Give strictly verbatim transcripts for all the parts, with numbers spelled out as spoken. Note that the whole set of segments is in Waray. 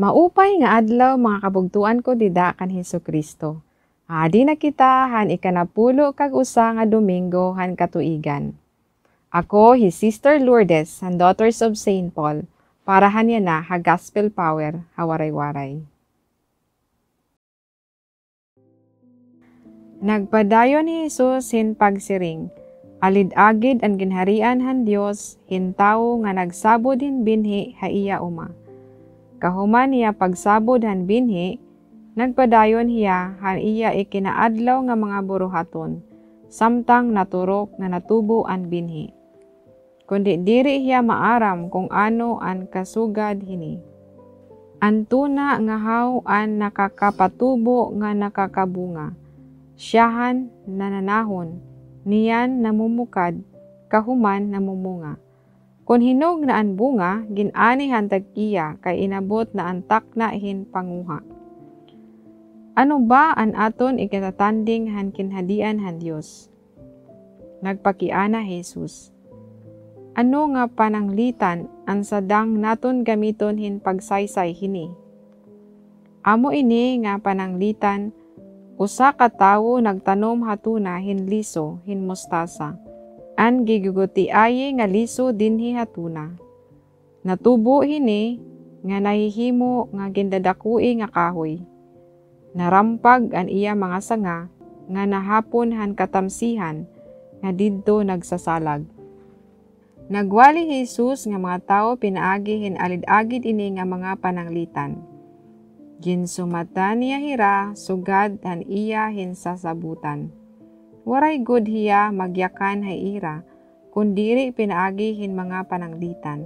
Maupay nga adlaw, mga kabugtoan ko dida kan Hesukristo. Adi na kita han ikanapulo kag usa nga Domingo han katuigan. Ako hi Sister Lourdes han Daughters of Saint Paul para han yana ha Gospel Power ha Waray-Waray. Nagpadayon hi Jesus hin pagsiring, "Alid-agid an Ginharian han Dios hin tawo nga nagsabod hin binhi ha iya uma." Kahuman hiya pagsabod han binhi, nagpadayon hiya han iya ikinaadlaw nga mga buruhaton, samtang naturok nga natubo an binhi. Kundi diri hiya maaram kon ano an kasugad hini. An tuna ngahaw an nakakapatubo nga nakakabunga, siyahan nananahon, niyan namumukad, kahuman namumunga. Kon hinog na an bunga, gin-ani han tag-iya kay inabot na an takna hin panguha. Ano ba an aton ikinatanding han Ginhadian han Dios? Nagpakiana hi Jesus, "Ano nga pananglitan an sadang naton gamiton hin pagsaysay hini?" Amo ini nga pananglitan, usa ka tawo nagtanom ha tuna hin liso hin mustasa, an gigugutiayi nga liso dinhi ha tuna. Natubo hini nga nahihimo nga gindadakoi nga kahoy. Narampag an iya mga sanga nga nahapon han katamsihan nga didto nagsasalag. Nagwali hi Jesus nga mga tawo pinaagi hin alid-agid ini nga mga pananglitan. Ginsumatan niya hira sugad han iya hinsasabotan. Waray gud hiya magyakan ha ira, kon diri pinaagi hin mga pananglitan,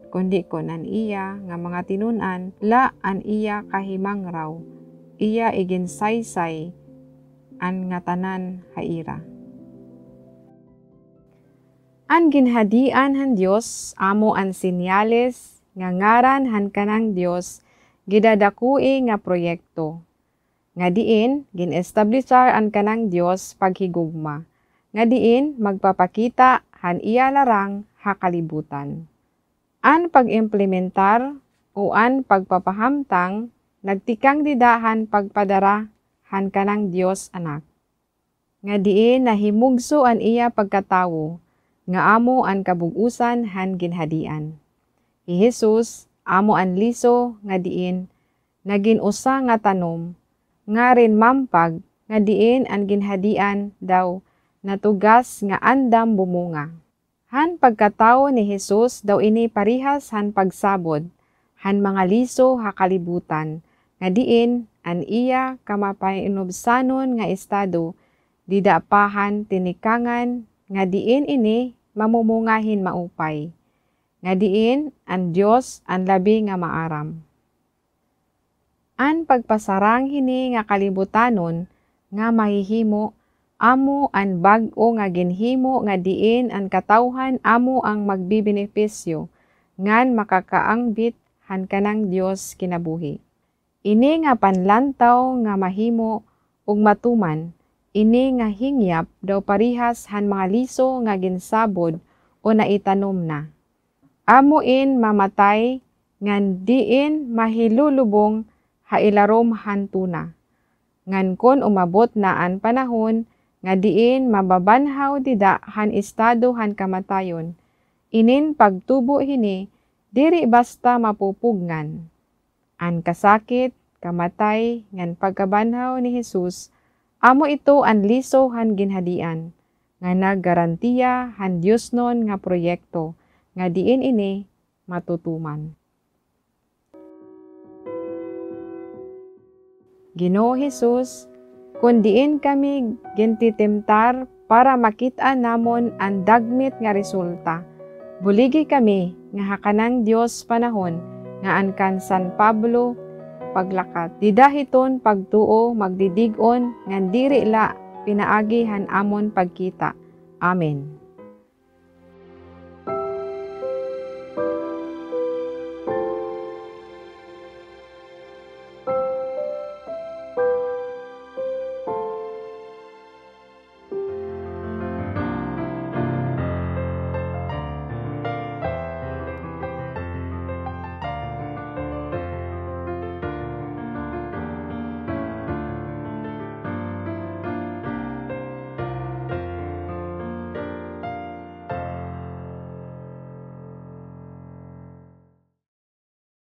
kundi kon an iya nga mga tinun-an la an iya kahimangraw, iya iginsaysay an ngatanan ha ira. An Ginhadian han Dios amo an senyales nga ngaran han kanang Dios gidadakoi nga proyekto, nga diin gin-establishar an kanang Dios paghigugma, nga diin magpapakita han iya larang ha kalibutan. An pag-implementar o an pagpapahamtang nagtikang dida han pagpadara han kanang Dios Anak, nga diin nahimugso an iya pagkatawo, nga amo an kabug-osan han Ginhadian. Hi Jesus amo an liso nga diin nagin usa nga tanom, ngarin mampag, nga diin an Ginhadian daw natugas nga andam bumunga. Han pagkatawo ni Jesus daw ini parehas han pagsabod han mga liso ha kalibutan, nga diin an iya kamapainubsanon nga estado dida pa han tinikangan, nga diin ini mamumunga hin maupay, nga diin an Dios an labi nga maaram. An pagpasarang hini nga kalibutanon nga mahihimo amo an bag-o nga ginhimo nga diin an katawhan amo an magbebenepisyo ngan makakaangbit han kanang Dios kinabuhi. Ini nga panlantaw nga mahimo ug matuman, ini nga hingyap daw parehas han mga liso nga ginsabod o naitanom na. Amo in mamatay ngan diin mahilulubong ha ilarom han tuna. Ngan kon umabot na an panahon nga diin mababanhaw dida han estado han kamatayon, inin pagtubo hini diri basta mapupugngan. An kasakit, kamatay, ngan pagkabanhaw ni Jesus, amo ito an liso han Ginhadian, nga naggarantiya han diosnon nga proyekto, nga diin ini matutuman. Ginoo Jesus, kon diin kami gintitimtar para makit-an namon an dagmit nga resulta, buligi kami nga ha kanang Dios panahon nga an kan San Pablo paglakat, dida hiton pagtuo magdidig-on ngan diri la pinaagi han amon pagkita. Amen.